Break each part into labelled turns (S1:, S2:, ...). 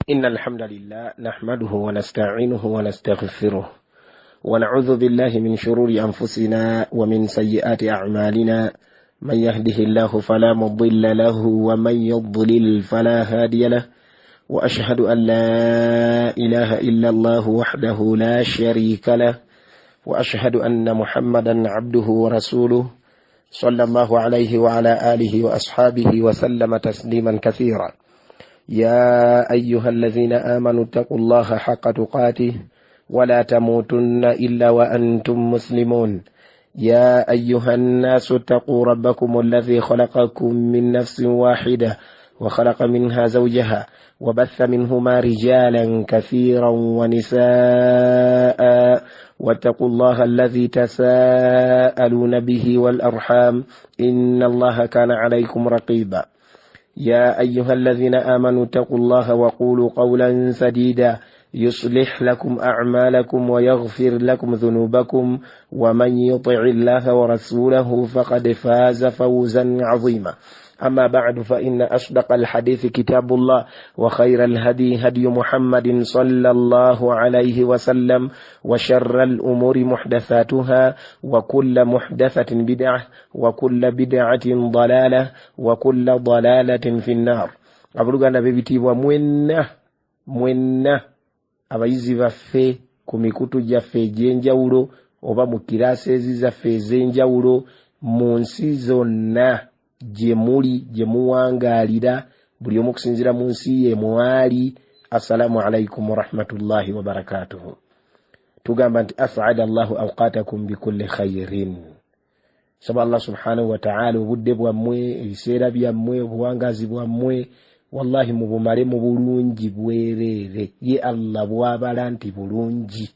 S1: إن الحمد لله نحمده ونستعينه ونستغفره ونعوذ بالله من شرور أنفسنا ومن سيئات أعمالنا، من يهده الله فلا مضل له ومن يضلل فلا هادي له، وأشهد أن لا إله إلا الله وحده لا شريك له، وأشهد أن محمدا عبده ورسوله صلى الله عليه وعلى آله وأصحابه وسلم تسليما كثيرا. يا أيها الذين آمنوا اتقوا الله حق تقاته ولا تموتن إلا وأنتم مسلمون. يا أيها الناس اتقوا ربكم الذي خلقكم من نفس واحدة وخلق منها زوجها وبث منهما رجالا كثيرا ونساء، واتقوا الله الذي تساءلون به والأرحام إن الله كان عليكم رقيبا. يا أيها الذين آمنوا اتقوا الله وقولوا قولا سديدا يصلح لكم أعمالكم ويغفر لكم ذنوبكم، ومن يطع الله ورسوله فقد فاز فوزا عظيما. أما بعد، فإن أصدق الحديث كتاب الله، وخير الهدي هدي محمد صلى الله عليه وسلم، وشر الأمور محدثاتها، وكل محدثة بدعة، وكل بدعة ضلالة، وكل ضلالة في النار. Abooluganda b'ebitiibwa mwenna mwenna abayizi baffe ku mikutu gyaffe egy'enjawulo oba mu classes zaffe ez'enjawulo mu nsi zonna gye muli, gye muwangaalira, buli omu okusinziira mu nsi ye mwali, assalamu alaikum warahmatullahi wabarakatuhu. Tugamba nti asada Allahu awqatakum bikulli khairin. Saba Allah subhanahu wataala obudde bwammwe, ebiseera byammwe, obuwangaazi bwammwe, wallahi mubumale mu bulungi bwereere. Ye Allah bwabala nti bulungi,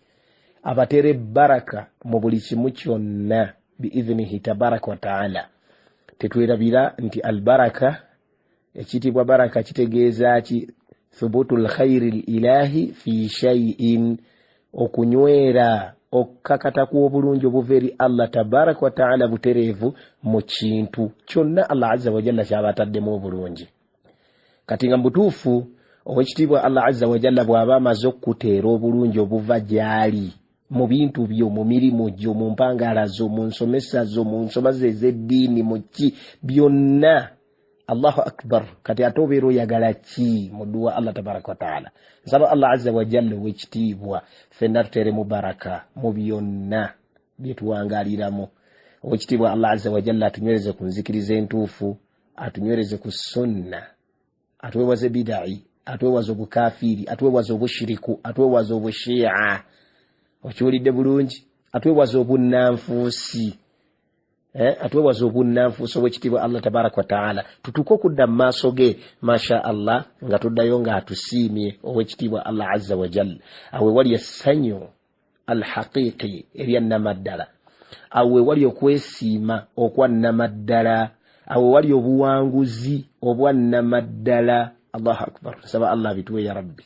S1: abatere baraka mu buli kimu kyonna biidhinihi tabaraka wataala. Tetwerabira nti albaraka, ekiyitibwa baraka kitegeeza ki? Thubutu lkhairi lilahi fi shaiin, okunywera okukakata kw'obulungi obuva eri Allah tabaraka wataala butereevu mu kintu kyonna Allah azza wajalla kyaba ataddemu obulungi. Kati nga mubutuufu owekitiibwa Allah azza wajalla bw'aba amaze okukuteera obulungi obuva gy'ali mu bintu byo, mu mirimu gyo, mu mpangala zo, mu nsomesa zo, mu nsoma zo ez'eddiini, mu ki byonna, Allahu akbar. Kati ate obeera oyagala ki mu dduwa Allah tabaraka wataala? Nsaba Allah azza wajalla owekitiibwa ffenna tuteeremu baraka mu byonna bye tuwangaaliramu. Owekitiibwa Allah azza wajalla atunywereze ku nzikiriza entuufu, atunywereze ku sunna, atwewaze bidai, atwewaze obukafiiri, atwewaze obushiriku, atwewaze obushiia, okiwulidde bulungi, atwewaze obunnanfuusi, atwewaze obunnanfuusi. Obwekitiibwa Allah tabaraka wataala tutuuke okudda mu maaso ge masha Allah nga tuddayo ng'atusiimye owekitiibwa Allah azza wajalla. Awo wewali essanyu alhaqiqi eryannamaddala, awo wewali okwesiima okwannamaddala, awo wali obuwanguzi obwannamaddala. Allahu akbar. Nsaba Allah abituwe ya rabbi.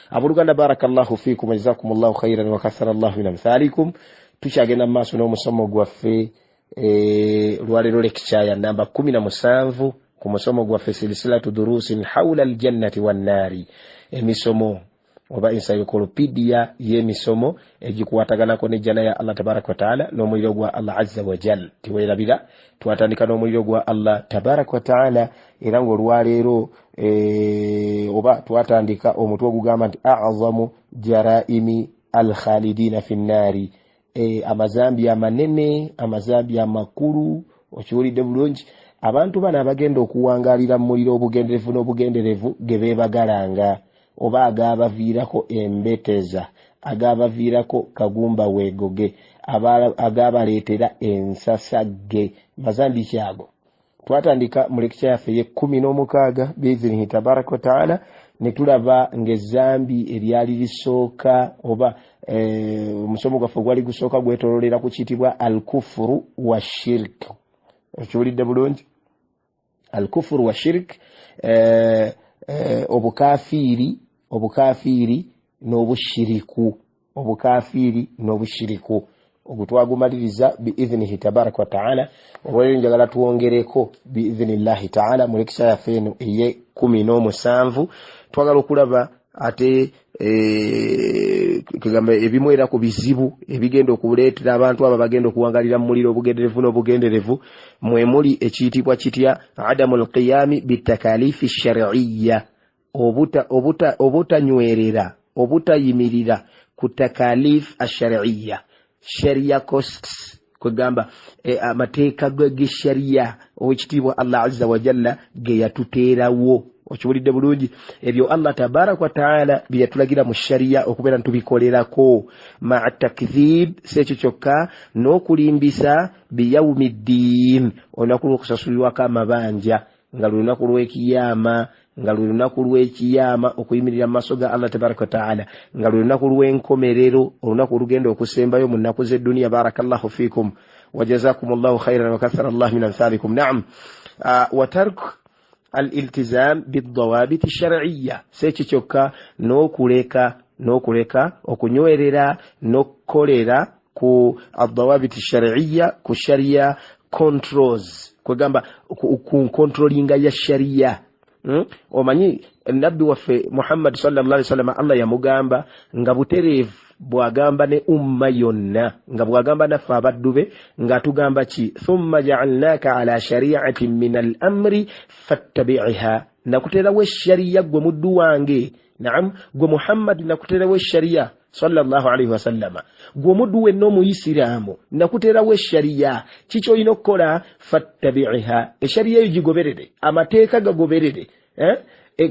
S1: Abooluganda, barakallahu fikum, jazakumullahu khairan wa kathara Allahu min amthalikum. Tukyagenda mu maaso n'omusomo gwaffe. Olwaleero lecture ya namba 17 ku musomo gwaffe silsilatu durusin haula aljannati wannaari, emisomo oba encyclopedia y'emisomo egikwataganako n'ejjana ya Allah tabaraka wataala n'omuliro gwa Allah azza wajal. Tiwerabira twatandika n'omuliro gwa Allah tabaraka wataala, era ng'olwaleero oba twatandika omutwe ogugamba nti azamu jaraimi alkhalidina fi nnaari, amazambi amanene, amazambi amakulu. Okiwulidde bulungi, abantu bano abagenda okuwangaalira mu muliro obugenderevu n'obugenderevu ge beebagalanga oba agabaviirako embeteza, agabaviirako kagumba weegoge, agabaleetera ensasagge, mazambi kyago. Twatandika mu lecture yaffe ye 16 biizinihi tabaraka wataala, ne tulaba ng'ezambi eryali lisooka oba omusomo gwaffe ogwali gusooka gwetololera ku kiyitibwa alkufuru wa shirk. Okiwulidde bulungi, alkufuru wa shirk, obukafiiri n'obushiriku, obukafiiri n'obushiriku. Ogwo twagumaliriza biidhinihi tabaraka wataala. Olwaliro njagala twongereko biidhinillahi taala mu lecture yaffe eno eye 17. Twagala okulaba Ate kugamba ebimu era ku bizibu ebigenda okuleetera abantu abo bagenda okuwangalira mu muliro obugenderevu n'obugenderevu, mwe muli ekiyitibwa kitya? Adamu lqiyami bitakalifi shariiya, obutanywerera, obutayimirira ku takalif ashariiya, sharia costs, kwegamba amateeka g'eshariya owekitiibwa Allah azza wajalla ge yatuteerawo. Okiwulidde bulungi? Ebyo Allah tabaraka wataala bye yatulagira mu shariya okubeera ntubikolerako. Maa takdhib, si ekyo kyokka, n'okulimbisa biyaumi ddiin, olunaku lw'okusasulirwako amabanja, nga lwe lunaku lw'ekiyama, nga lwe lunaku lw'ekiyama, okuyimirira mu maaso ga Allah tabaraka wataala, nga lwe lunaku lw'enkomerero, olunaku olugenda okusembayo mu nnaku z'edduniya. Barakallahu fikum wajazakum llahu khairan wakathara llah min amthalikum. Naam, watark al-iltizam bidawabiti shariya, si ekyo kyokka, n'okuleka okunywerera n'okukolera ku adawabiti shariya, ku sharia controls, kwegamba ku controllinga ya sharia. Omanyi nabbi waffe Muhammad sallallahu alaihi wasallam, Allah yamugamba nga butereevu bw'agamba ne umma yonna, nga bw'agamba naffe abaddu be, ng'atugamba ki? Thumma jaalnaka ala shariatin min al amri fattabiha, nakuteerawo eshariya gwe muddu wange. Naam, gwe Muhammad, nakuteerawo eshariya sallallahu alaihi wasallama, gwe omuddu wenna omuyisiraamu, nakuteerawo eshariya. Kiki olina okukola? Fattabiha, eshariya eyo gigoberere, amateeka gagoberere, eh?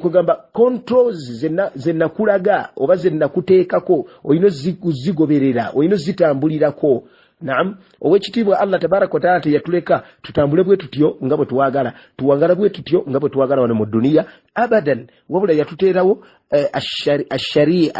S1: Kugamba controls zenakulaga oba zenakuteekako olina zigoberera, olina zitambulirako. Naam, owekitiibwa Allah tabaraka wataala teyatuleka tutambule bwe tutyo nga bwe twagala, tuwangala bwe tutyo nga bwe twagala wano mu duniya, abadan. Wabula yatuteerawo asharai,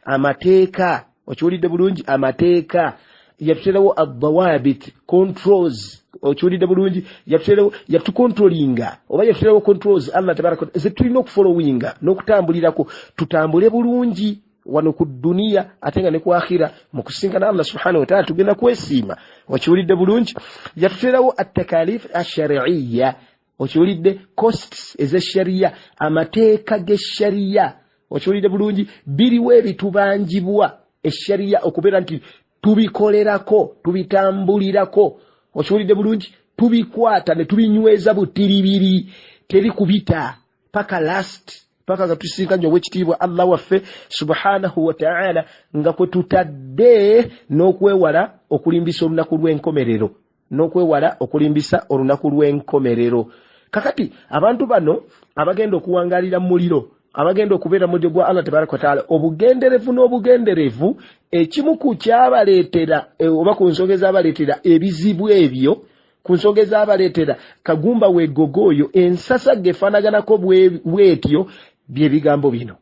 S1: amateeka. Okiwulidde bulungi? Amateeka yatuteerawo, adawabit, controls. Okiwulidde bulungi? Yatuteerawo, yatucontrollinga oba yatuteerawo controls Allah tabaraka zetulina okufollowinga n'okutambulirako, tutambule bulungi wano ku duniya, ate nga ne ku akhira mu kusinkana Allah subhanahu wataala tugenda kwesiima. Okiwulidde bulungi? Yatuteerawo attakalif ashariiya. Okiwulidde? Costs ez'eshariya, amateeka g'eshariya. Okiwulidde bulungi? Biriwo ebitubanjibwa eshariya okubeera nti tubikolerako, tubitambulirako. Okiwulidde bulungi? Tubikwata ne tubinyweza butiribiri, teri kubita paka last, paka nga tusinkanye owekitiibwa Allah waffe subhanahu wataala, nga kwe tutadde n'okwewala okulimbisa olunaku lw'enkomerero, n'okwewala okulimbisa olunaku lw'enkomerero. Kakati abantu bano abagenda okuwangalira mu muliro, abagenda okubeera mu muliro gwa Allah tabaraka wataala obugenderevu n'obugenderevu, ekimu ku kyabaleetera oba ku nsonga ezabaleetera ebizibu ebyo, ku nsonga ezabaleetera kagumba weegogo oyo ensasa gefaanaganako bwetyo, byebigambo bino.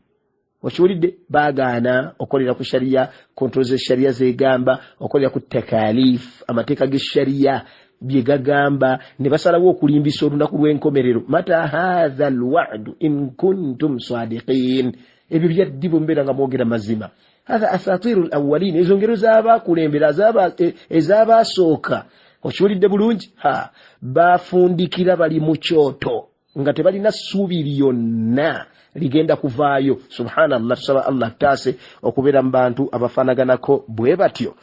S1: Okiwulidde? Baagaana okukolera ku shariya control z'eshariya zegamba, okukolera ku takalif, amateeka g'eshariya bye gagamba, ne basalawo okulimbisa olunaku lw'enkomerero. Mata hatha lwadu in kuntum sadiqin, ebyo byaddi bwe mubeera nga mwogera mazima? Hatha asatiru lawalin, ezo ngero z'abakulembera ez'abasooka. Okiwulidde bulungi? Ha, bafundikira bali mu kyoto nga tebalina ssuubi lyonna ligenda kuvaayo. Subhanallah, tusaba Allah taase okubeera mu bantu abafaanaganako bwe batyo.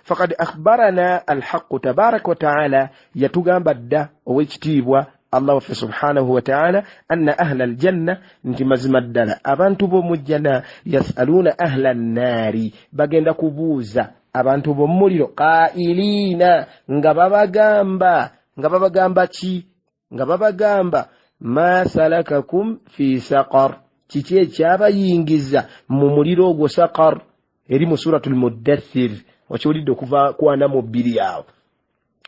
S1: Fakad akhbarana alhaqu tabaraka wataala, yatugamba dda owekitiibwa Allah waffe subhanahu wataala, anna ahla aljanna, nti mazima ddala abantu b'omujjana, yasaluuna ahla nnaari, bagenda kubuuza abantu b'omumuliro, qailiina, nga babagamba ki? Nga babagamba ma salakakum fi saqar, kiki ekyabayingiza mu muliro ogwo saqar, eri mu Suratu lmuddathir. Okiwulidde? Okuva ku 42 awo.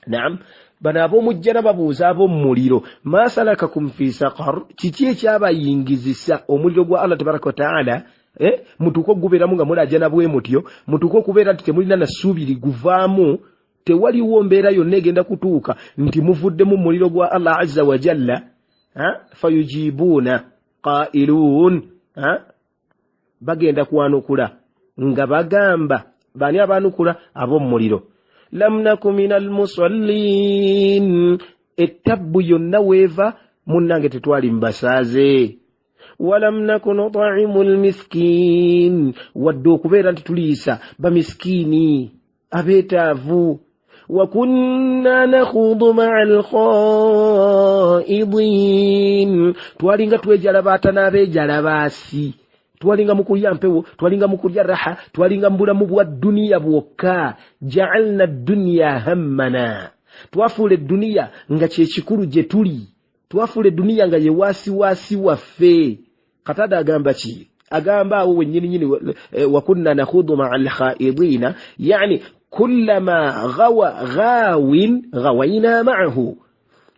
S1: Naam, bano ab'omujjana babuuza ab'omumuliro, ma salakakum fi saqar, kiki ekyabayingizisa omuliro gwa Allah tabaraka wataala, mutuuke okugubeeramu nga mulajana bwe mutyo, mutuuke okubeera nti temulina na ssuubi liguvaamu, tewaliwo mbeera yonna egenda kutuuka nti muvuddemu muliro gwa Allah azza wajalla. Fayujibuuna qailuun, bagenda kwanukula nga bagamba, bani abanukula? Ab'omuliro, lam naku min almusallin. Ettabbu yonna weeva, munnange, tetwali mubasaaze. Walam naku nutaimu lmiskin, wadde okubeera nti tuliisa bamiskiini abeetaavu. Wakunna nakhuudu maa alkhaidin, twalinga twejalabaata n'abeejalabaasi, twalinga mu kulya mpewo, twalinga mu kulya raha, twalinga mu bulamu bwa duniya bwokka. Jaalna duniya hammana, twafuula edduniya nga kyekikulu gye tuli, twafuula edduniya nga ye waasiwaasi waffe. Katada agamba ki? Agamba awo wennyininyini wakunna nakhudu maa alkhaidina, yani kullama gawa gawin gawaina maahu,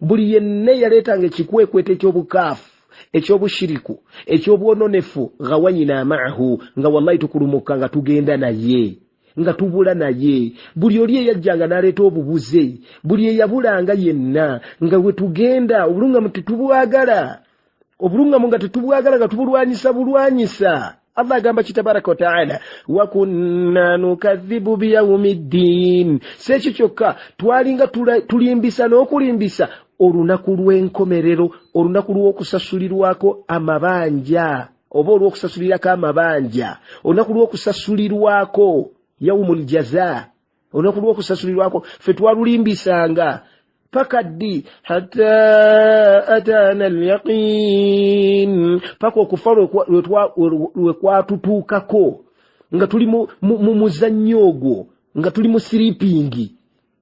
S1: buli yenna eyaleetanga ekikwekweto eky'obukaafu, ekyobushiriku, ekyobwononefu, gawayina maahu, nga wallahi tukulumuka nga tugenda naye, nga tubula naye. Buli oli eyajjanga n'aleeta obubuze, buli eyabulanga yenna, nga we tugenda obulungamu tetubwagala, obulungamu nga tetubwagala, nga tubulwanyisa bulwanyisa. Allah agamba ki tabaraka wataala? Wakunna nukadhibu biyaumi ddiin. Si ekyo kyokka, twalinga tulimbisa n'okulimbisa olunaku lw'enkomerero, olunaku lw'okusasulirwako amabanja, oba olw'okusasulirako amabanja, olunaku lw'okusasulirwako, yaumu ljaza, olunaku lw'okusasulirwako ffe twalulimbisanga. Paka ddi? Hatta ataana alyaqin, paka okufa lwe kwatutuukako, nga tuli mu muzannyo ogwo, nga tuli mu siripingi,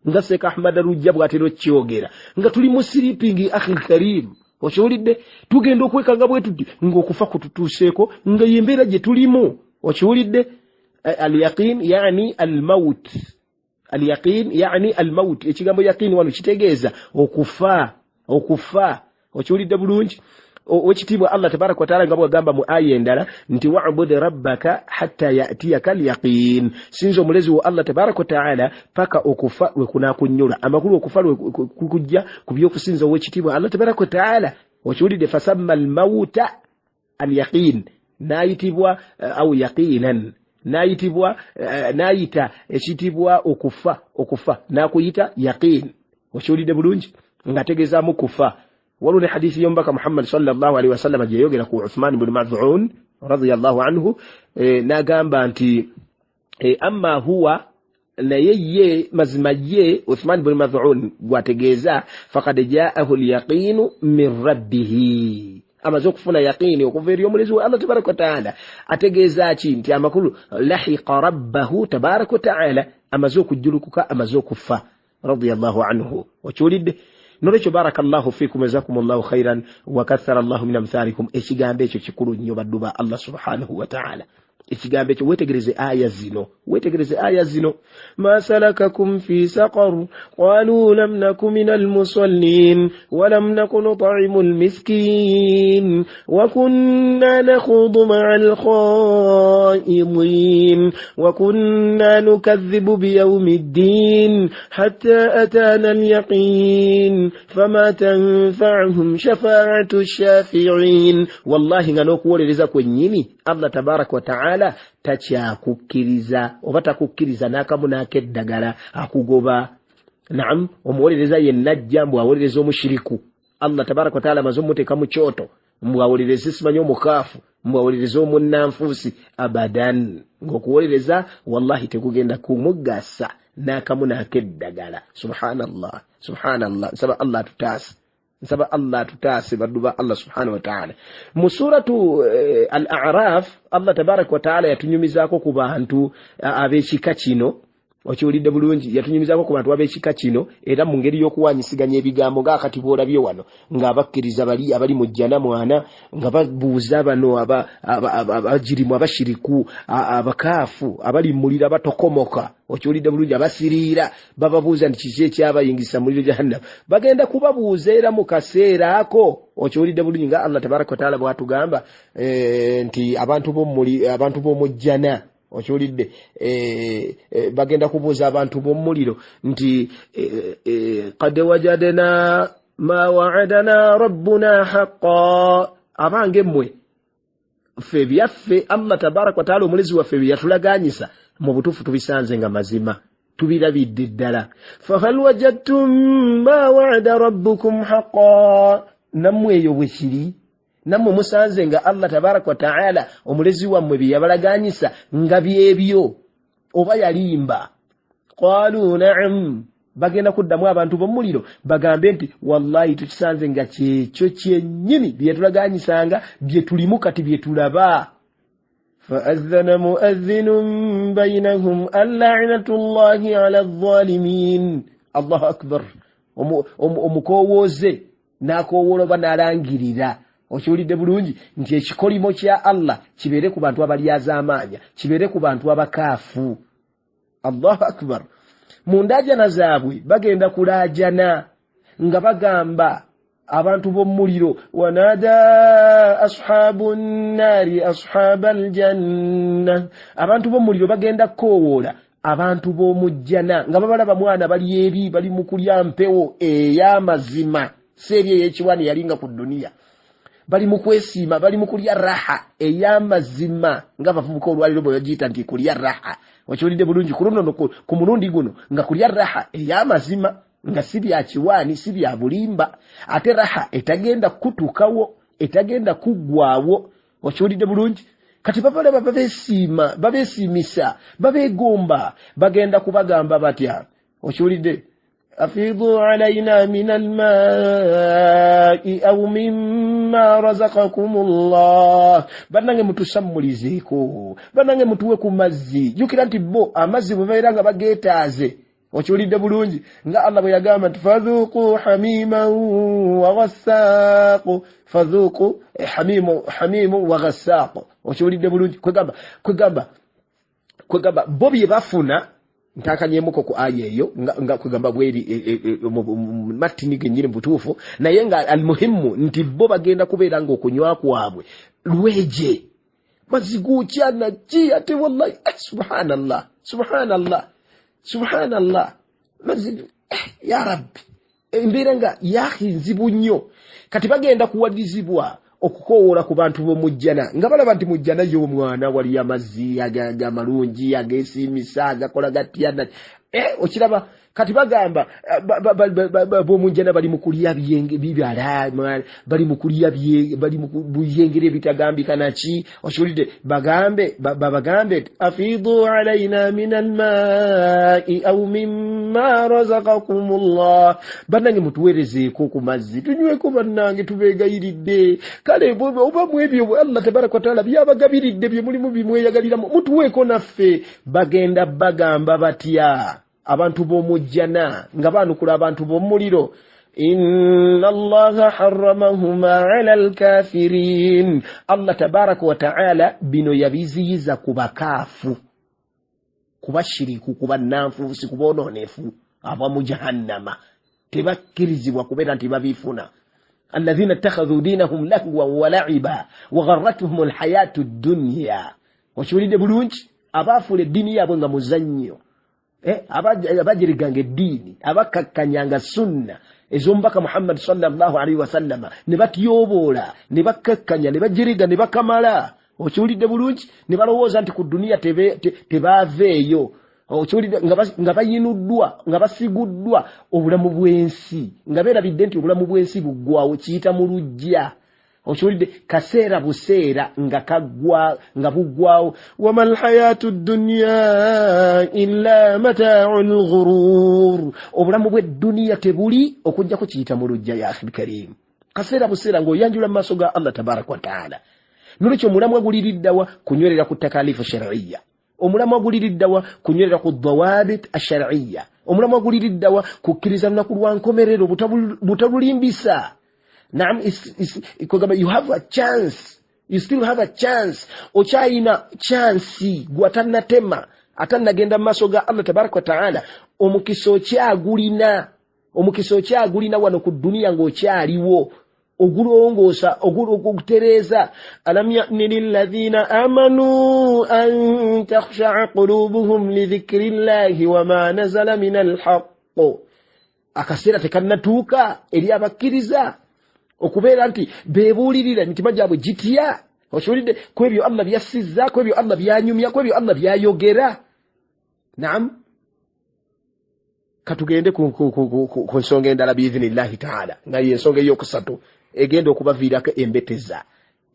S1: nga Seeka Ahmad Lujja bw'atera okyogera, nga tuli mu siripingi. Akhi karim, okiwulidde? Tugenda okwekanga bwe tuti ng'okufa kututuuseeko, nga yembeera gye tulimu. Okiwulidde? Alyaqin yani almaut, alyaqin yani almaut. Ekigambo yaqin wano kitegeeza okufa, okufa. Okiwulidde bulungi? Owekitiibwa Allah tabaraka wataala nga bwagamba mu aya endala nti wabud rabbaka hatta yatiyaka alyaqin, sinza omulezi wo Allah tabaraka wataala paka okufa lwe kunakunyula. Amakulu okufa lwe kujja ku byokusinza owekitiibwa Allah tabaraka wataala. Okiwulidde? Fasamma almauta alyaqin, nayitibwa au yaqinan, nayitibwa nayita ekitibwa okufa, okufa nakuyita yaqin. Okiwulidde bulungi? Ng'ategeezaamu kufa. Waliwo ne hadithi y'omubaka Muhammad sallallahu alaihi wasallama gyeyogera ku Uthman bnu Mazun radiyallahu anhu, n'agamba nti amma huwa, naye ye mazima ye Uthman bnu Mazun gwategeeza, fakad jaahu lyaqinu min rabbihi, amaze okufuna yaqini okuva eri omulezi we Allah tabaraka wataala. Ategeeza ki? Nti amakulu lahiqa rabbahu tabaraka wataala, amaze okujjulukuka, amaze okufa, radiyallahu anhu. Okiwulidde? Nolwekyo barakallahu fikum, jazakum llahu khairan wakathara llahu min amthalikum. Ekigambo ekyo kikulu nnyo, baddu ba Allah subhanahu wataala. Ekigambo ekyo, wetegereze aya zino, wetegereze aya zino. Ma salakakum fi saqar qalu lam naku min almusallin walam naku nutaimu almiskin wakunna nakhudu maa alkhaidin wakunna nukadhibu biyaumi ddin hatta atana alyaqin fama tanfauhum shafaatu shafiin. Wallahi nga n'okuwolereza kwennyini Allah tabaraka wataala takyakukkiriza, oba takukkiriza n'akamu n'akeddagala, akugoba. Naam, omuwolereza yenna ajja mbu awolereza omushiriku, Allah tabaraka wataala amaze omuteeka mu kyoto, mbu awolereze simanyi omukaafu, mbu awolereze omunnanfuusi. Abadan, ng'okuwolereza wallahi tekugenda kumugasa n'akamu n'akeddagala. Subhanallah, subhanallah. Nsaba Allah atutaase, nsaba Allah atutaase, baddu ba Allah subhanahu wataala. Mu suratu al Araf, Allah tabaraka wataala yatunyumizaako ku bantu ab'ekika kino. Okiwulidde bulungi? Yatunyumizaako ku bantu ab'ekika kino, era mu ngeri y'okuwanyisiganya ebigambo ng'akati bw'olabye wano, ng'abakkiriza bali abali mu jjana mwana nga babuuza bano abajirimu, abashiriku, abakaafu, abali mu muliro abatokomoka. Okiwulidde bulungi? Abasiriira, bababuuza nti kiki ekyabayingisa muliro jahannam? Bagenda kubabuuza era mu kaseera ako. Okiwulidde bulungi? Nga Allah tabaraka wataala bwatugamba nti abantu b'omujjana, okiwulidde, bagenda kubuuza abantu b'omuliro nti qad wajadna ma waadana rabbuna haqa, abange mmwe, ffe byaffe Allah tabaraka wataala omulezi waffe bye yatulaganyisa mu butuufu tubisanze nga mazima, tubirabidde ddala. Fahal wajadtum ma waada rabbukum haqa, nammwe eyo bwe kiri? Nammwe musanze nga Allah tabaraka wa taala omulezi wammwe bye yabalaganyisa nga byebyo, oba yalimba? Qalu na'am. Bagenda kuddamu abantu b'omuliro bagambe nti wallahi tukisanze nga kyekyo kyennyini bye yatulaganyisanga, bye tulimu kati, bye tulaba. Faadhana muadhinun bainahum allainatullahi ala zzalimin. Allahu akbar. Omukowooze n'akoowoola oba n'alangirira, okiwulidde bulungi, nti ekikolimo kya Allah kibeere ku bantu abalyazaamaanya, kibeere ku bantu abakaafu. Allahu akbar. Mu ndajana zaabwe bagenda kulaajana nga bagamba abantu b'omuliro, wanada ashabu nnaari ashaba aljanna. Abantu b'omuliro bagenda kukoowoola abantu b'omujjana nga babalaba mwana bali eri, bali mu kulya mpewo ey'amazima, si eri ey'ekiwani yalinga ku duniya. Bali mu kwesiima, bali mu kulya raha ey'amazima, nga abavubuka olwaliro bwe bagiyita nti kulya raha. Okiwulidde bulungi? Ku luno ku mulundi guno nga kulya raha ey'amazima, nga si bya kiwaani, si bya bulimba, ate raha etagenda kutuukawo, etagenda kuggwawo. Okiwulidde bulungi? Kati babalaba babeesiima, babeesiimisa, babeegomba. Bagenda kubagamba batya? Okiwulidde? Afidu alaina min almai au mimma razakakum llah. Bannange mutusammulizeeko, bannange mutuwe ku mazzi. Jjukira nti bo amazzi bwe babeera nga bageetaaze, okiwulidde bulungi, nga Allah bwe yagamba nti fadhuku hamiman waghassaaqu, fadhuku hamimu waghassaaqu. Okiwulidde bulungi? Kwegamba bo bye bafuna ntakanyemuko ku aya eyo nga kwegamba bweri matini gennyini butuufu, naye nga almuhimu nti bo bagenda kubeera nga okunywa kwabwe lweje, mazzi gookya naki ate wallahi, subhanallah, subhanallah, subhanallah, mazzi, ya rabbi, embeera nga yahi nzibu nnyo. Kati bagenda kuwagizibwa okukoowoola ku bantu b'omujjana nga balaba nti mujjana y'omwana waliyo amazzi amalungi ageesiimisa agakola gatya. Okiraba? Kati bagamba b'omujjana bali mu kulya bibala, bali mu kulya, bali mu buyengeri ebitagambika naki. Okiwulidde? Bagambe, babagambe nti afidu alaina min almai au mimma razakakum llah. Bannange mutuweerezeeko ku mazzi tunyweko, bannange tubeegayiridde. Kale oba mu ebyo Allah tabaraka wataala byabagabiridde bye mulimu bimweyagaliramu, mutuweeko naffe. Bagenda bagamba batya abantu b'omujjana nga baanukula abantu b'omuliro? Inna allaha haramahuma ala alkafirin. Allah tabaraka wa taala bino yabiziyiza ku bakaafu, ku bashiriku, ku bannanfuusi, ku boonoonefu aba mu jahannama. Tebakkirizibwa kubeera nti babifuna. Alladhina ittakhadhu dinahum lahwan wa laiba wa gharratuhum alhayatu dunya. Okiwulidde bulungi? Abaafuula eddiini yaabwe nga muzannyo, abajeriganga eddiini, abakkakkanyanga sunna ez'omubaka Muhammadi sallallahu alaihi wasallama, ne batyoboola, ne bakkakkanya, ne bajeriga, ne bakamala. Okiwulidde bulungi? Ne balowooza nti ku duniya tebaaveeyo. Okiwulidde? Nga bayinuddwa, nga basiguddwa obulamu bw'ensi, nga beerabidde nti obulamu bw'ensi buggwawo, kiyita mu luggya. Okiwulidde? Kaseera buseera nga kaggwa, nga buggwawo. Wama lhayatu dunya illa mataau lghurur. Obulamu bw'edduniya tebuli okujjako kiyita mu luggya. Ya akhi lkarim, kaseera buseera ng'oyanjula mu maaso ga Allah tabaraka wa taala. Nolwekyo omulamwa guliriddawa? Kunywerera ku takalifu shariya. Omulamwa guliriddawa? Kunywerera ku dawabit ashariya. Omulamwa guliriddawa? Kukkiriza lunaku lwa nkomerero, butalulimbisa. Naam, kwegamba you have a chance, you still have a chance. Okyayina chansi gwe atannatema, atannagenda mu maaso ga Allah tabaraka wa taala. Omukisa okyagulina, omukisa okyagulina wano ku duniya ng'okyaliwo, ogulongoosa, ogutereeza. Alam yani lilladhina amanu an takhshaa qulubuhum lidhikri llahi wama nazala min alhaq. Akaseera tekannatuuka eri abakkiriza okubeera nti beebuulirira, emitima gyabwe gitya? Okiwulidde? Ku ebyo Allah byassizza, ku ebyo Allah byanyumya, ku ebyo Allah byayogera. Naam, katugende ku nsonga endala biidhinillahi taala, nga yensonga eyokusatu egenda okubaviirako embeteza.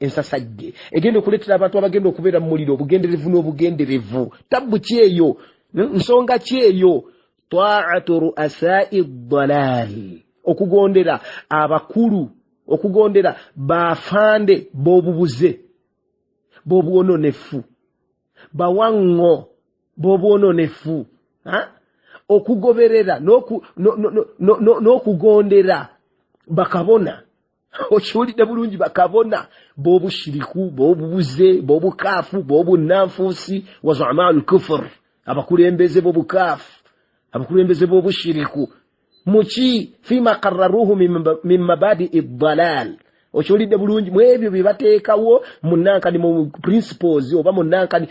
S1: Ensasajje egenda okuleetera abantu abagenda okubeera mu muliro obugenderevu n'obugenderevu. Tabbu ki eyo? Nsonga ki eyo? Taatu ruasai dalal, okugondera abakulu, okugondera bafande b'obubuze, b'obwononefu, bawaŋŋo b'obwononefu, okugoberera n'okugondera bakabona. Okiwulidde bulungi? Bakabona b'obushiriku, b'obubuze, b'obukaafu, b'obunnanfuusi, wa zuamaa lkufur, abakulembeze b'obukaafu, abakulembeze b'obushiriku muki fima qararuhu min mabadii dalal. Okiwulidde bulungi? Mu ebyo bye bateekawo munankani mu principles oba munankani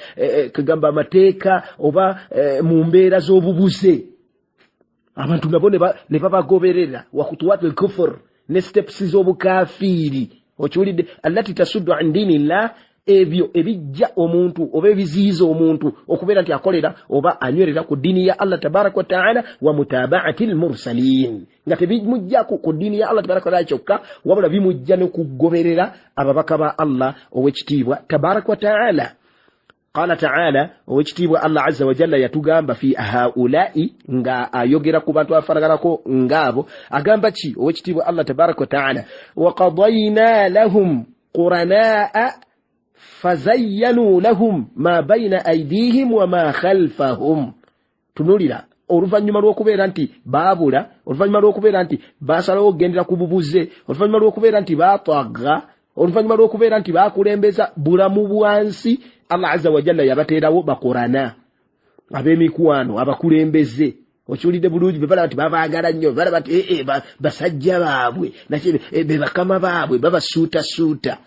S1: kagamba amateeka oba mu mbeera z'obubuze, abantu nabo ne babagoberera. Wa khutuwat lkufur, ne steps z'obukafiiri. Okiwulidde? Allati tasuddu an dini llah, ebyo ebijja omuntu oba ebiziyiza omuntu okubeera nti akolera oba anywerera ku ddiini ya Allah tabaraka wataala, wa mutabaati lmursalin, nga tebimujjaku ku ddiini ya Allah tabaraka wataala kyokka, wabula bimujja n'okugoberera ababaka ba Allah owekitiibwa tabaraka wataala. Qala taala, owekitiibwa Allah azza wajalla yatugamba fi haulai, nga ayogera ku bantu abafaanaganako ngaabo, agamba ki owekitiibwa Allah tabaraka wataala? Waqadayna lahum quranaa fazayyanu lahum ma baina aidihim wama khalfahum. Tunulira, oluvannyuma lw'okubeera nti baabula, oluvannyuma lw'okubeera nti basalawo okugendera ku bubuze, oluvannyuma lw'okubeera nti baatwaga, oluvannyuma lw'okubeera nti bakulembeza bulamu bwansi, Allah azza wajalla yabateerawo bakorana, ab'emikwano, abakulembeze. Okiwulidde bulungi? Bebalaba nti babaagala nnyo, balaba nti basajja baabwe, be bakama baabwe, babasuutasuuta.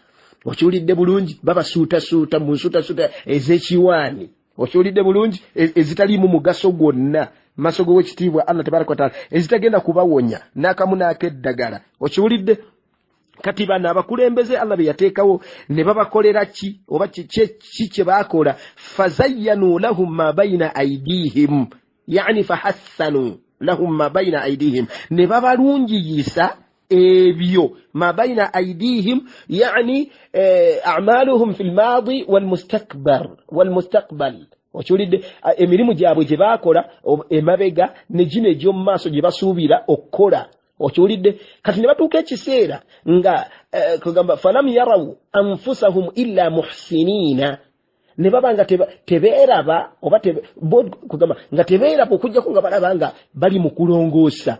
S1: Okiwulidde bulungi? Babasuutasuuta mu nsuutasuuta ez'ekiwaani. Okiwulidde bulungi? Ezitaliimu mugaso gwonna maaso g'owekitiibwa Allah tabaraka wataala, ezitagenda kubawonya n'akamu n'akeddagala. Okiwulidde? Kati bano abakulembeze Allah be yateekawo ne babakolera ki oba ki kye baakola? Fazayyanu lahum ma baina aidihim, yani fahassanu lahum ma baina aidihim, ne babalungiyisa ebyo ma baina aidihim, yani amaluhum fi lmadi walmustakbal. Okiwulidde? Emirimu gyabwe gye baakola emabega ne gino egy'omu maaso gye basuubira okukola. Okiwulidde? Kati ne batuuka ekiseera nga kugamba falam yaraw anfusahum illa muhsiniina, ne baba nga tebeeraba oba kugamba nga tebeeraba okujjako nga balaba nga bali mu kulongoosa.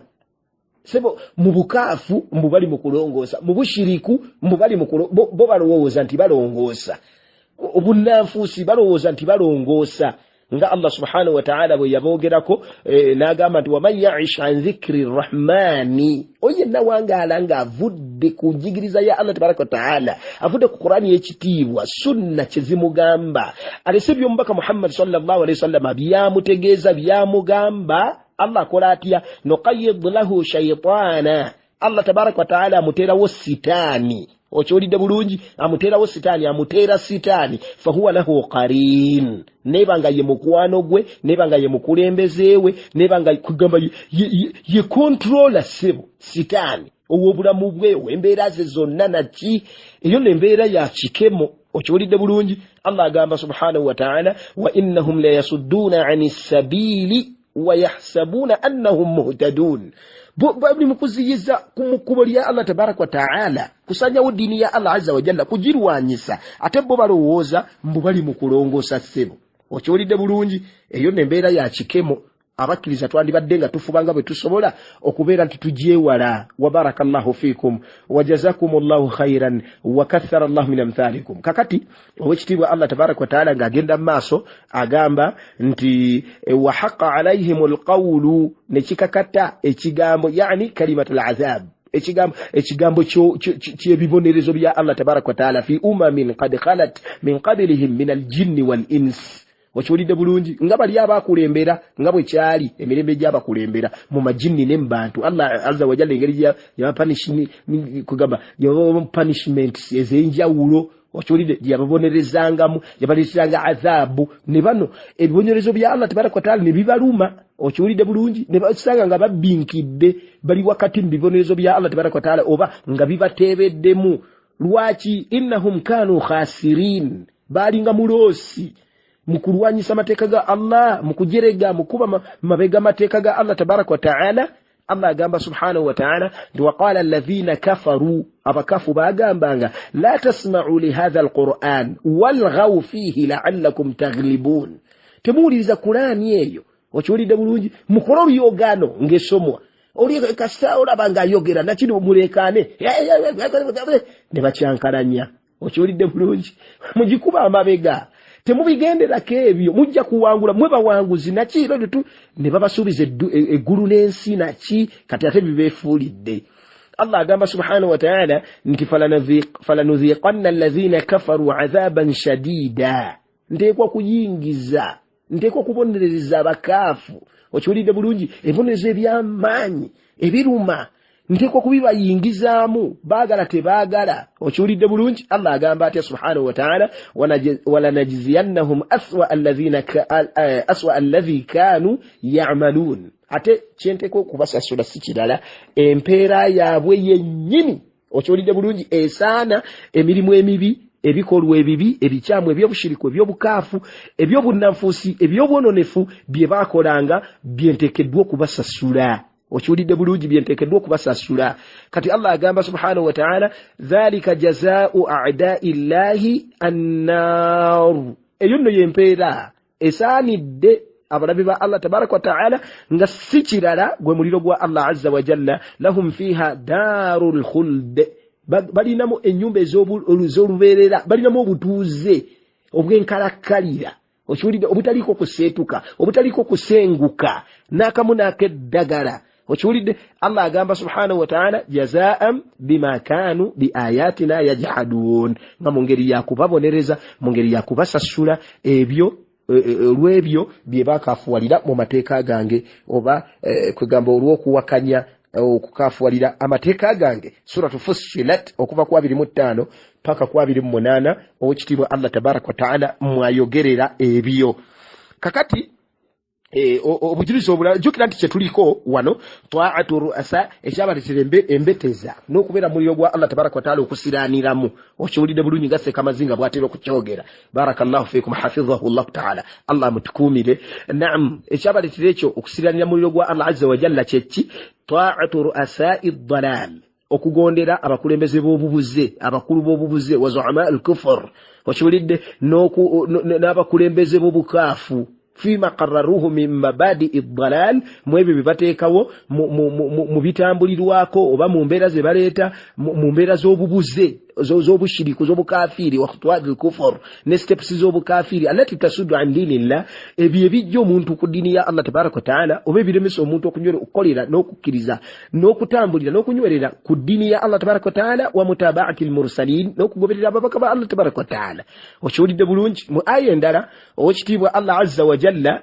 S1: Sebo, mu bukaafu mbu bali mu kulongoosa, mu bushiriku mbu bali mu bo balowooza nti balongoosa, obunnanfuusi balowooza nti balongoosa, nga Allah subhanahu wataala bwe yaboogerako n'agamba nti waman yaish an dhikri rrahmani, oyo yenna wangaala ng'avudde ku njigiriza ya Allah tabaraka wataala, avudde ku Qurani y'ekitiibwa, sunna kye zimugamba, alese by'omubaka Muhammad sallallahu alaihi wasallama byamutegeeza, byamugamba, Allah akola atya? Nuqayid lahu shaitaana, Allah tabaraka wataala amuteerawo sitaani. Okiwulidde bulungi? Amuteerawo sitaani, amuteera sitaani, fahuwa lahu qarin, neba nga ye mukwano gwe, neba nga ye mukulembeze we, neba nga kugamba ye controller, sebo, sitaani ow'obulamu bwe, ow'embeera ze zonna. Naki eyo nembeera ya kikemo. Okiwulidde bulungi? Allah agamba subhanahu wataala wa innahum layasudduuna ani sabili wayahsabuna annahum muhtadun, bali mu kuziyiza ku kkubo lya Allah tabaraka wataala, kusanyawo ddiini ya Allah azza wajalla, kugirwanyisa, ate bo balowooza mbu bali mu kulongoosa. Ssebo, okiwulidde bulungi? Eyo nembeera ya kikemo. Abakkiriza twandibadde nga tufuba nga bwe tusobola okubeera nti tugyewala. Wabaraka llahu fikum wajazakum llahu khairan wakathara llahu min amthalikum. Kakati owekitiibwa Allah tabaraka wataala ng'agenda mu maaso agamba nti wahaqa alaihim lqawulu, nekikakata ekigambo, yani kalimatu lazab, ekigambo ky'ebibonerezo bya Allah tabaraka wataala, fi umamin kad khalat min qablihim min aljinni wal ins. Okiwulidde bulungi? Nga bali abakulembera, nga bwe kyali emirembe gy'abakulembera mu majinni ne mu bantu, Allah azza wajalla engeri kugamba punishments ez'enjawulo, okiwulidde, gyeyababonerezangamu, yabaleeteranga azaabu, ne bano ebibonerezo bya Allah tabaraka wataala ne bibaluma. Okiwulidde bulungi? Ne basanga nga babinkidde, bali wakati mu bibonerezo bya Allah tabaraka wataala oba nga bibateebeddemu. Lwaki? Innahum kanu khasirin, balinga muloosi mu kulwanyisa amateeka ga Allah, mu kujerega, mu kuba mabega amateeka ga Allah tabaraka wa taala. Allah agamba subhanahu wa taala nti waqala alladhina kafaru, abakafu bagambanga la tasma'u lihadha alquran walghaw fihi la'allakum taghlibun, temuwuliriza Kulaani eyo. Okiwulidde bulungi? Mukole oluyogano ng'esomwa, oli kasita olaba ng'ayogera nakino mulekaane ne bakyankalanya. Okiwulidde bulungi? Mugikuba amabega, temubigenderako ebyo, mujja kuwangula, mwe bawanguzi naki ne babasuubiza eggulu n'ensi naki, kati ate bibeefuulidde. Allah agamba subhanahu wa taala nti falanudhiqanna alladhina kafaru adhaban shadida, nteekwa kuyingiza, nteekwa kubonereza abakaafu. Okiwulidde bulungi? Ebibonerezo ebyamaanyi ebiruma nteekwa kubibayingizaamu, baagala tebaagala. Okiwulidde bulungi? Allah agamba atya subhanahu wa taala? Walanajziyannahum aswa alladhi kanu yamaluun, ate kyenteekwa okubasasula si kirala, empeera yaabwe yennyini. Okiwulidde bulungi? Esaana emirimu emibi, ebikolwa ebibi, ebikyamu, ebyobushiriku, ebyobukaafu, ebyobunanfuusi, ebyobwononefu bye baakolanga, byenteekeddwa okubasasula. Okiwulidde bulungi? Byenteekeddwa okubasasula. Kati Allah agamba subhanahu wa taala dhalika jazaau adai llahi annar, eyo nno yempeera esaanidde abalabe ba Allah tabaraka wa taala, nga si kirala gwe muliro gwa Allah azza wa jalla. Lahum fiha daru lkhuld, balinamu ennyumba ez'olubeerera, balinamu obutuuze obwenkalakkalira. Okiwulidde? Obutaliiko kuseetuka, obutaliiko kusenguka n'akamu n'akeddagala. Okiwulidde? Allah agamba subhanahu wa taala jazaan bima kanu biayatina yajhaduun, nga mu ngeri yakubabonereza, mu ngeri yakubasasula ebyo olw'ebyo bye bakafuwalira mu mateeka gange, oba kwegamba olw'okuwakanya okukafuwalira amateeka gange. Suratu Fussilat okuva ku 25 paka ku 28, owekitiibwa Allah tabaraka wataala mwayogerera ebyo. Kakati obujulizi obulala, jjukira nti kyetuliko wano taatu ruasa, ekyabaleetera embeteza n'okubeera muliro gwa Allah tabaraka wataala okusiraaniramu. Okiwulidde bulungi? Nga Ssekamazinga bw'atera okukyogera, barakallahu fikum, hafizahu llahu taala, Allah amutukuumire. Naam, ekyabaleetera ekyo okusiraanira muliro gwa Allah azza wajalla kyeki? Taatu ruasai dalal, okugondera abakulembeze b'obubuze, abakulu b'obubuze, wa zuama al kufur. Okiwulidde? N'abakulembeze b'obukaafu, fima qararuhu min mabadii dalal, mu ebyo bye bateekawo mu bitambulirwako oba mu mbeera ze baleeta, mu mbeera z'obubuze, z'obushiriku, z'obukafiiri, wa khutuwati lkufur, ne steps z'obukafiiri, allati tasuddu an dinillah, ebyo ebijja omuntu ku ddiini ya Allah tabaraka wataala, oba ebiremesa omuntu okukolera n'okukkiriza n'okutambulira n'okunywerera ku ddiini ya Allah tabaraka wataala, wa mutabaati lmursalin, n'okugoberera ababaka ba Allah tabaraka wataala. Okiwulidde bulungi? Mu aya endala, owekitiibwa Allah azza wajalla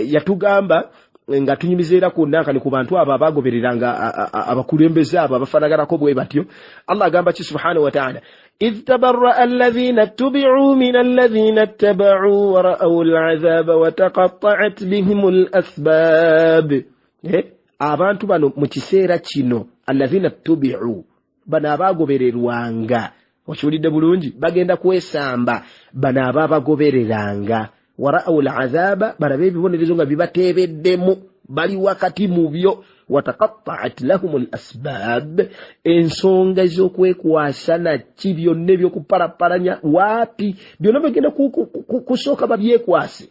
S1: yatugamba nga tunyumiza era ku nankani ku bantu abo abagobereranga abakulembeze abo abafaanaganako bwe batyo. Allah agamba ki subhanahu wataala? Idh tabarraa alladhina ttubi'u min alladhina ttaba'u wara'aw al'adhaba wataqatta'at bihim al asbab. Abantu bano mu kiseera kino, alladhina ttubi'u, bano abagobererwanga. Okiwulidde bulungi? Bagenda kwesamba bano ababagobereranga, wara'aw al'adhaba, balabe ebibonerezo nga bibateebeddemu, bali wakati mu byo, wataqatta'at lahum al asbab, ensonga ez'okwekwasa naki byonna ebyokupalapalanya waapi byonna bagenda kusooka babyekwase,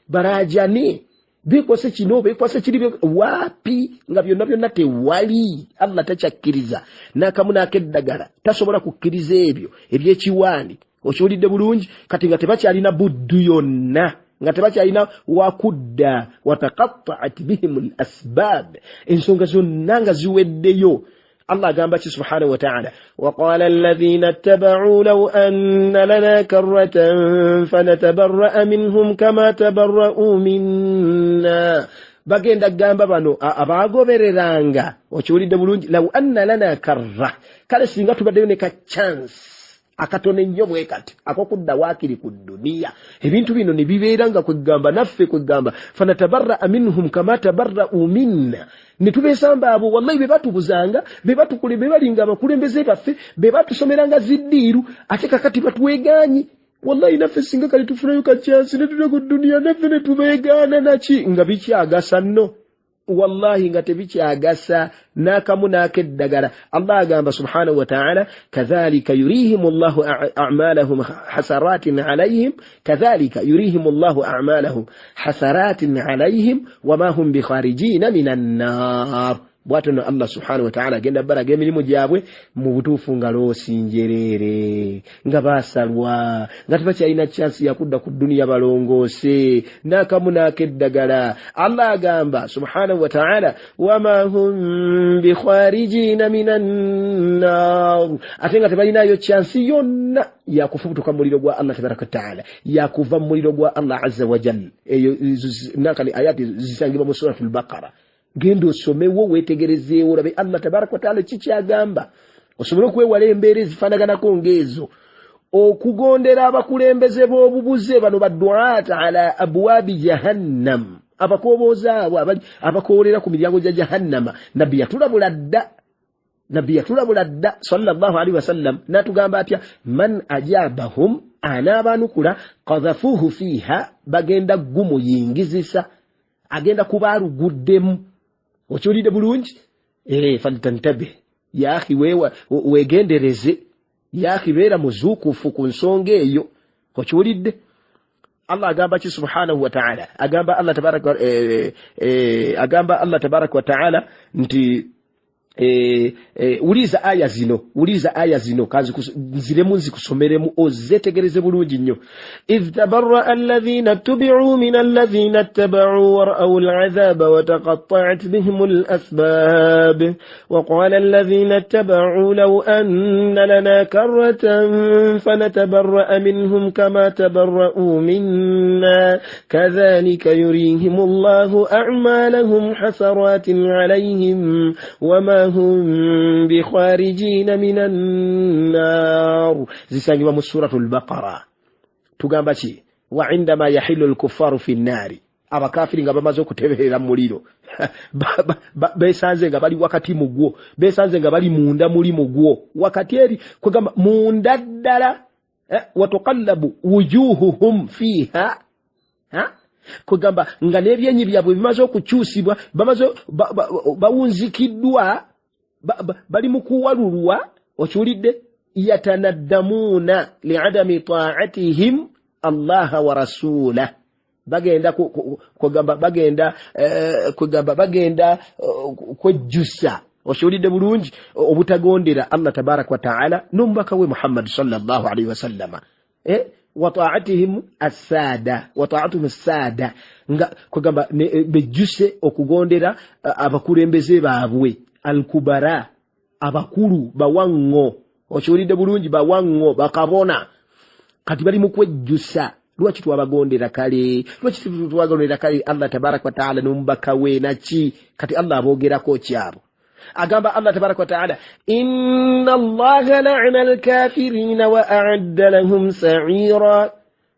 S1: barajane, bekwase kino, bekwase kiri, waapi nga byonna byonna tewali. Allah takyakkiriza n'akamu n'akeddagala, tasobola kukkiriza ebyo ebyekiwaani. Okiwulidde bulungi? Kati nga tebakyalina buddu yonna, nga tebakyalina wakudda, wataqatta'at bihim al asbab, ensonga zonna nga ziweddeyo. Allah agamba ki subhanahu wa ta'ala? Waqala alladhina ittaba'u law anna lana karratan fanatabarra'a minhum kama tabarra'u minna, bagenda gamba bano abagobereranga. Okiwulidde bulungi? Law anna lana karra, kale singa tubaddeyo ne ka chance. Akatono ennyo bwe kati akokudda waakiri ku duniya, ebintu bino ne bibeera nga kwegamba naffe kwegamba fanatabarraa minhum kama tabarra'u minna, ne tubeesamba abo wallahi be batubuzanga, be batukule, be balinga abakulembeze baffe, be batusomeranga ziddiiru, ate kakati batwegaanyi. Wallahi naffe singa kali tufunayo kacyansi ne tudda ku duniya naffe ne tubeegaana naki nga bikyagasa nno, wallahi nga tebikyagasa n'akamu n'akeddagala. Allah agamba subhanahu wa ta'ala, kadhalika yurihim llahu a'malahum hasaratin alayhim, kadhalika yurihim llahu a'malahum hasaratin alayhim wama hum bikharijina min annar. Bwatyo no Allah subhanahu wa ta'ala agenda balaga emirimu gyabwe mu butuufu nga loosi njereere, nga baasalwa, nga tebakyalina chansi yakudda ku duniya balongoose n'akamu n'akeddagala. Allah agamba subhanahu wa ta'ala, wama hum bikharijina min annar, ate nga tebalinayo chansi yonna yakufubutuka mu muliro gwa Allah tabaraka wa ta'ala, yakuva mu muliro gwa Allah azza wa jalla. Eyo nakali ayati zisangibwa mu suratul Baqara. Genda osomewo weetegerezeewo olabe Allah tabaraka wataala kikyagamba, osobole okwewala embeera ezifaanaganako ng'ezo. Okugondera abakulembeze b'obubuze bano baduata ala abwabi jahannam, abakoobooza abo abakoolera ku miryango gya jahannama. Nabbi yatulabula dda, nabbi yatulabula dda sallallahu alaihi wasallam, n'atugamba atya? Man ajabahum, anaabanukula, qadhafuuhu fiiha, bagenda gumuyingizisa, agenda kuba aluguddemu. Okiwulidde bulungi? Faltantabih ya akhi, weegendereze ya akhi, beera muzuukufu ku nsonga eyo. Okiwulidde? Allah agamba ki subhanahu wa ta'ala? Agamba Allah tabaraka, agamba Allah tabaraka wa ta'ala nti wuliza aya zino, wuliza aya zino, nziremu nzikusomeremu ozetegereze bulungi nnyo. Idh tabarraa alladhina tubi'u min alladhina ittaba'u wara'aw al'adhaba wa taqatta'at bihim al-asbab wa qala alladhina ittaba'u law anna lana karratan fanatabarra'a minhum kama tabarra'u minna kadhalika yurihim Allahu a'malahum hasaratin 'alayhim wama hum bikharijina minan nar. Zisangibwa mu suratul Baqara. Tugamba ki? Wa indama yahillu al-kuffaru fi nnari, abakafiri nga bamaze okuteberera mu muliro, besanze nga bali wakati mugwo, besanze nga bali munda muli mugwo wakati eri kwegamba munda ddala, watuqallabu wujuhuhum fiha, kwegamba nga n'ebyenyi byabwe bimaze okukyusibwa, bamaze bawunzikiddwa, bali mu kuwalulwa. Okiwulidde? Yatanaddamuuna liadami taatihim Allaha wa rasulah, bagenda kwegamba bagenda kwegamba bagenda kwejjusa. Okiwulidde bulungi? Obutagondera Allah tabaraka wa taala n'omubaka we Muhammad sallallahu alaihi wasallama, wa ta'atihim as-sada, wa ta'atuhum as-sada, nga kwegamba bejjuse okugondera abakulembeze baabwe al-kubara, abakulu bawaŋŋo. Okiwulidde bulungi? Bawaŋŋo, bakabona. Kati bali mu kwejjusa, lwaki twabagondera kale, lwaki twabagondera kale Allah tabaraka wa taala n'omubaka we naki? Kati Allah aboogerako kyabo. Agamba Allah tabaraka wa taala, inna Allaha la'ana al-kafirina wa a'adda lahum sa'ira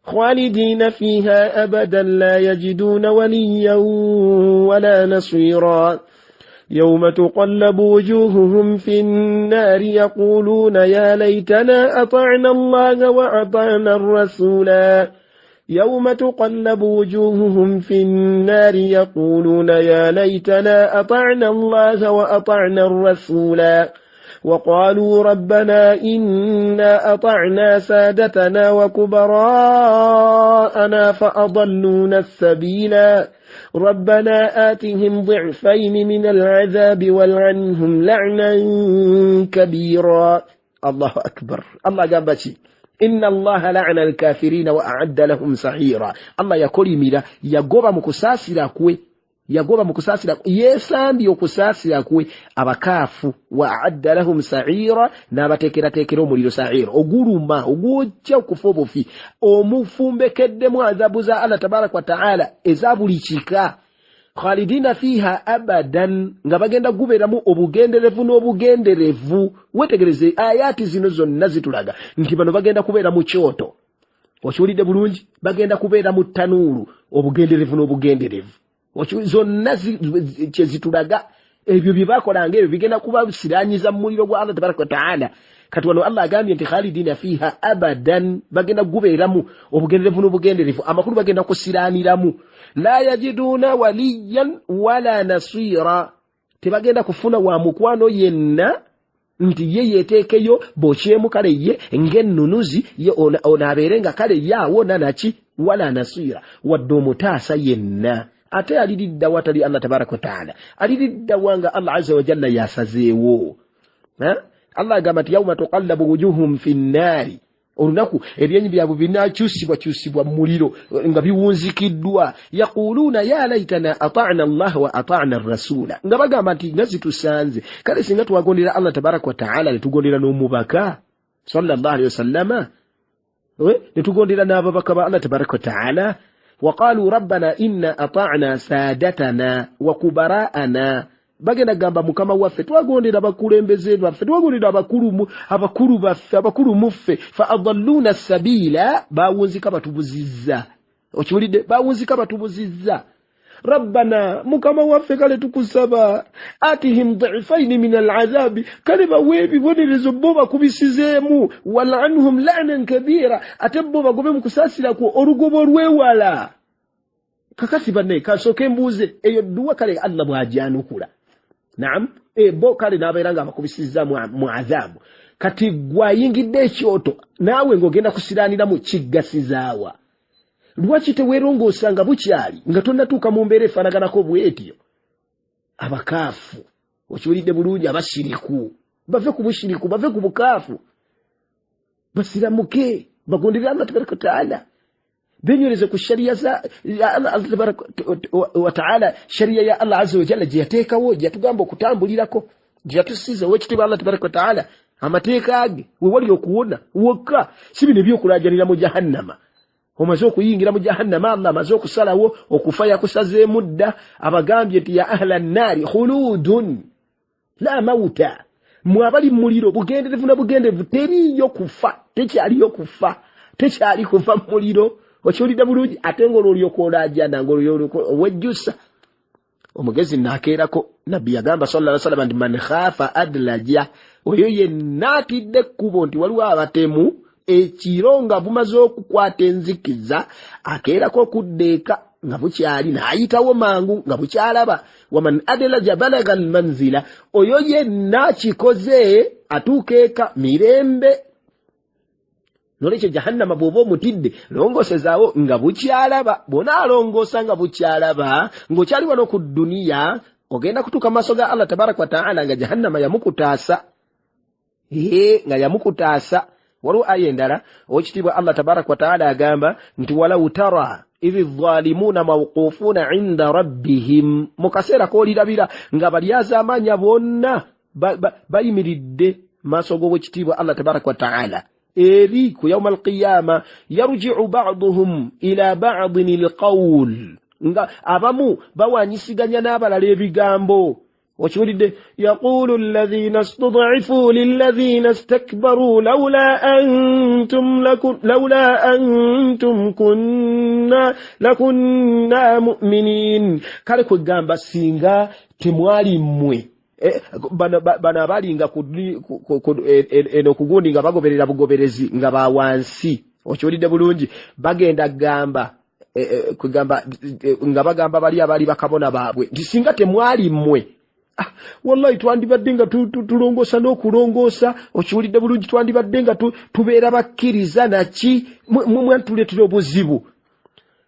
S1: khalidina fiha abadan la yajiduna waliyan wala nasira يوم تقلب وجوههم في النار يقولون يا ليتنا أطعنا الله وأطعنا الرسولا يوم تقلب وجوههم في النار يقولون يا ليتنا أطعنا الله وأطعنا الرسولا وقالوا ربنا إنا أطعنا سادتنا وكبراءنا فأضلونا السبيلا ربنا آتهم ضعفين من العذاب والعنهم لعنا كبيرا. الله أكبر. الله قال إن الله لعن الكافرين وأعد لهم سعيرا. الله yakolimira, yagoba mu kusaasira kwe, yagoba mu kusaasira, yeesambye okusaasira kwe abakaafu, wa a'adda lahum sa'ira, n'abateekerateekera omuliro sa'ira oguluma ogwojja okufa obufi, omufumbekeddemu azabu za Allah tabaraka wa ta'ala eza buli kika, Khalidina fiha abadan, nga bagenda gubeeramu obugenderevu n'obugenderevu. Wetegereze ayaati zino zonna zitulaga nti bano bagenda kubeera mu kyoto. Okiwulidde bulungi? Bagenda kubeera mu ttanuulu obugenderevu n'obugenderevu. Zonna kye zitulaga ebyo bye bakolanga ebyo bigenda kubasiranyiza mu muliro gwa Allah tabaraka wataala. Kati wano Allah agambye nti khalidina fiha abadan, bagenda kugubeeramu obugenderevu n'obugenderevu, amakulu bagenda kusiraniramu. La yajiduuna waliyan wala nasira, tebagenda kufuna wa mukwano yenna nti ye yeteekeyo bokyemu kale ye ng'ennunuzi ye ono abeere nga kale ye awona naki, wala nasira, wadde omutaasa yenna. Ate aliriddawa atali Allah tabaraka wataala? Aliriddawa nga Allah azza wajalla yasazeewo? Allah agamba nti yauma tuqallabu wujuhum fi nnaari, olunaku ebyenyi byabwe binakyusibwakyusibwa mu muliro nga biwunzikiddwa. Yaquluuna ya laitana atana llaha wa atana rasula, nga bagamba nti nga zitusanze, kale singa twagondera Allah tabaraka wataala ne tugondera n'omubaka sallallahu alaihi wasallama, ne tugondera n'ababaka ba Allah tabaraka wataala. Waqalu rabbana inna atana sadatana wa kubaraana, bagenda gamba mukama waffe twagondera abakulembeze baffe, twagondera abakulu baffe, abakulu muffe. Fa adalluna sabila, bawunzika batubuzizza. Okiwulidde? Bawunzika batubuzizza. Rabbana, mukama waffe kale tukusaba, atihim dhifaini min alazabi, kale bawe ebibonerezo bo bakubisizeemu. Walanhum lanan kabira, ate bo bagobe mu kusaasira kwo olugobo olwewala. Kakati banne kasooke mbuuze, eyo dduwa kale Allah bw'agyanukula, naam, bo kale n'abeera nga abakubisizza mu azaabu. Kati gwayingidde ekyoto naawe ng'ogenda kusiraniramu, kiggasizaawa? Lwaki teweerongoosa nga bukyali, nga tonnatuuka mu mbeera efaanaganako bwetyo? Abakaafu, okiwulidde bulungi, abashiriku bave ku bushiriku, bave ku bukaafu, basiramuke, bagondere Allah tabaraka wataala, benywereze ku shariya za Allah tabaraka wataala, shariya ya Allah azza wajalla gye yateekawo, gye yatugamba okutambulirako, gye yatusiza owekitiibwa Allah tabaraka wataala, amateeka ge we wali okuwona wokka, si bino ebyokulaajanira mu jahannama. Omaze okuyingira mu jahannama, Allah amaze okusalawo okufa, yakusazeemu dda, abagambye nti ya ahla nnaari khuludun la mauta, mwe abali mu muliro bugenderevu na bugenderevu, teriiyo kufa, tekyaliyo kufa, tekyali kuva mu muliro. Okiwulidde bulungi? Ate ng'olwo olyoka olaajana, ng'olwo wejjusa. Omugezi naakeerako, nabbi yagamba sallallahu alaihi wasallam nti man khafa adlaja, oyo yenna atidde ekkubo nti waliwo abatemu ekiro nga bumaze okukwata enzikiza, akeerako okudda eka nga bukyali, n'ayitawo mangu nga bukyalaba. Waman adlaja balaga almanzila, oyo yenna akikoze atuuka eka mirembe. Nolwekyo jahannama bw'oba omutidde, longosezaawo nga bukyalaba. Bw'onaalongoosa nga bukyalaba, ng'okyali wano ku dduniya, ogenda kutuuka mu maaso ga Allah tabaraka wataala nga jahannama yamukutaasa, nga yamukutaasa. Waliwo aya endala owekitiibwa Allah tabaraka wataala agamba nti walau tara idhi dhalimuuna mawqufuuna inda rabbihim, mu kaseera k'olirabira nga balyazaamaanya bonna bayimiridde maaso g'owekitiibwa Allah tabaraka wataala eri ku yauma alqiyama, yarjiu baduhum ila badin alqawl, nga abamu bawanyisiganya n'abalala ebigambo. Okiwulidde? Yaqulu alladhina stud'ifu lilladhina istakbaru lawla antum kunna lakunna mu'minin. Kale kwegamba singa temwali mmwe, bano abalinga eno kugundi nga bagoberera bugoberezi nga bawansi. Okiwulidde bulungi? Bagenda gamba kwegamba nga bagamba bali abali bakabona baabwe nti singa temwali mmwe, wallahi twandibadde nga tulongoosa n'okulongoosa. Okiwulidde bulungi? Twandibadde nga tubeera bakkiriza naki, mwatuleetera obuzibu.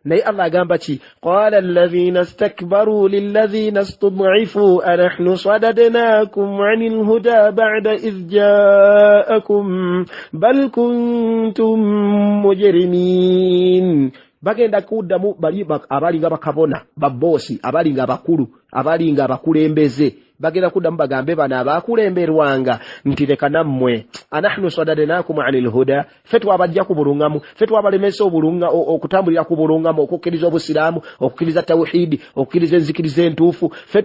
S1: Naye Allah agamba ki? Qala alladhina istakbaru lilladhina istud'ifu anahnu sadadnakum anil huda ba'da idh ja'akum bal kuntum mujrimin. Bagenda kuddamu bali abalinga bakabona baboosi, abalinga abakulu, abalinga abakulembeze. Bagenda kuddamu bagambe bano abakulemberwanga nti leka nammwe, anahnu sadadnakum ani lhuda, ffe twabajja ku bulungamu, ffe twabalemesa okutambulira ku bulungamu, okukkiriza obusiraamu, okukkiriza tawhidi, okukkiriza enzikiriza entuufu. Ffe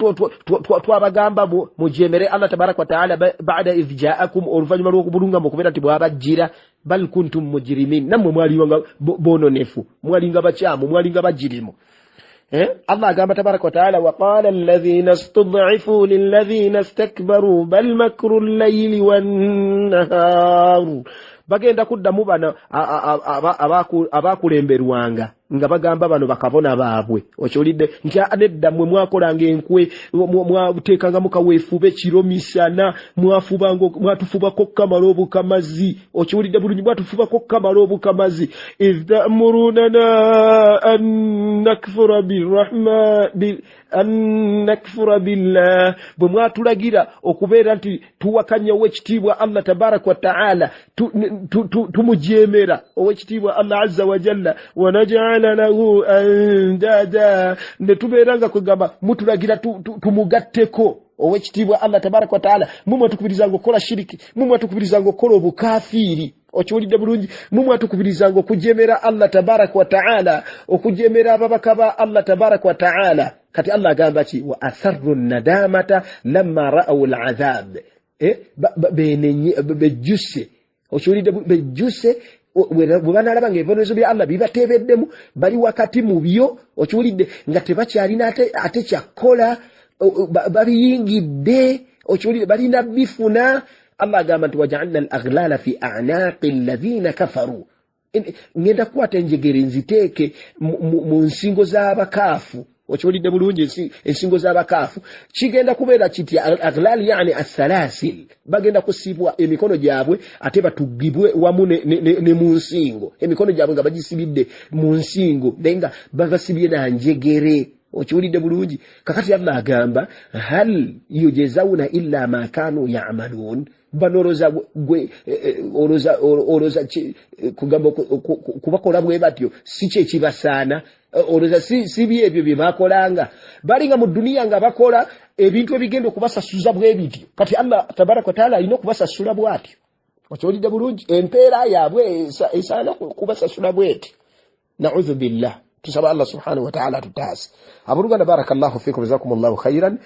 S1: twabagamba mujemere Allah tabaraka wataala bada idh jaakum, oluvannyuma lw'obulungamu okubeera nti bwabajjira. Bal kuntum mujirimin, nammwe mwaliwanga bononefu, mwalinga bakyamu, mwalinga bajirimu. Allah agamba tabaraka wataala, waqala alladhina stud'ifu lilladhina istakbaru bal makru llayli wannahar. Bagenda kuddamu bano abakulemberwanga nga bagamba bano bakabona baabwe, okiwulidde nti nedda mmwe mwakolanga enkwe, mwateekanga mukaweefube kiro misana, mwatufubako okukamala obukamazi. Okiwulidde bulungi, mwatufubako okukamala obukamazi. Idh ta'murunana an nakfura birrahma an nakfura billah, bwe mwatulagira okubeera nti tuwakanya owekitiibwa Allah tabaraka wataala, tumujemera owekitiibwa Allah azza wajalla, wanajala lahu andada, ne tubeera nga kwegamba mutulagira tumugatteko owekitiibwa Allah tabaraka wataala. Mwe mwatukubirizanga okukola shiriki, mwe mwatukubirizanga okukola obukafiiri. Okiwulidde bulungi, mwe mwatukubirizanga okujemera Allah tabaraka wataala, okujemera ababaka ba Allah tabaraka wataala. Kati Allah agamba ki? Wa atharru nadamata lamma ra'aw al'adhab, bejjuse. Okiwulidde, bejjuse bwe banalaba nga ebibonerezo bya Allah bibateebeddemu, bali wakati mu byo. Okiwulidde, nga tebakyalina ate kyakkola, babiyingidde. Okiwulidde, balina bifuna. Allah agamba nti wajaalna al aghlala fi a'naqi alladhina kafaru, ngenda kukwata enjegere nziteeke mu nsingo z'abakaafu. Okiwulidde bulungi, ensingo z'abakaafu kigenda kubeera kitya? Aghlal yani athalasil, bagenda kusibwa emikono gyabwe ate batugibwe wamu ne mu nsingo, emikono gyabwe nga bagisibidde mu nsingo, naye nga babasibye na njegere. Okiwulidde bulungi. Kakati Allah agamba hal yujzauna illa ma kanu ya'malun, bano oloza gwe oloza kugamba kubakola bwe batyo si kye kibasaana, oloza si byebyo bye bakolanga, balinga mu duniya nga bakola ebintu ebigenda okubasasuza bwe bityo. Kati Allah tabaraka wataala alina okubasasula bw'atyo. Okiwulidde bulungi, empeera yaabwe esaana kubasasula bweti. Naudhu billah, tusaba Allah subhanahu wataala atutaase. Abooluganda, barakallahu fikum, jazakumullahu khairan.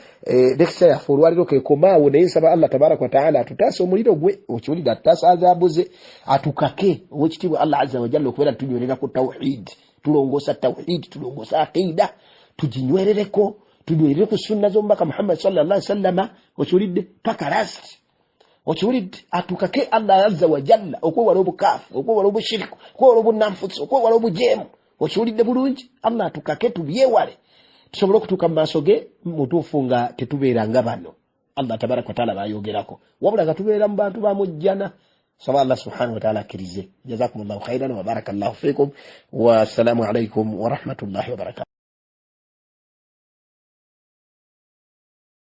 S1: Lecture yaffe olwaliro kekomaawo, naye nsaba Allah tabaraka wataala atutaase omuliro gwe. Okiwulidde, atutaase azabu ze, atukake owekitiibwa Allah azza wajalla okubeera tunywerera ku tawhid, tulongoosa tawhid, tulongoosa aqida, tuginywerereko, tunywerere ku sunna z'omubaka Muhammad sallallahu alaihi wasallama. Okiwulidde, paka last. Okiwulidde, atukake Allah azza wajalla okwewala obukaafu, okwewala obushiriku, okwewala obunanfusi, okwewala obujeemu. Okiwulidde bulungi, Allah atukake tubyewale, tusobole okutuuka mu maaso ge mutuufu nga tetubeera nga bano Allah tabaraka wataala bayogerako, wabula nga tubeera mu bantu bamujjana. Saba Allah subhanahu wataala akkirize. Jazakumullahu khairan wa barakallahu fikum, wassalamu alaikum warahmatullahi wabarakatu.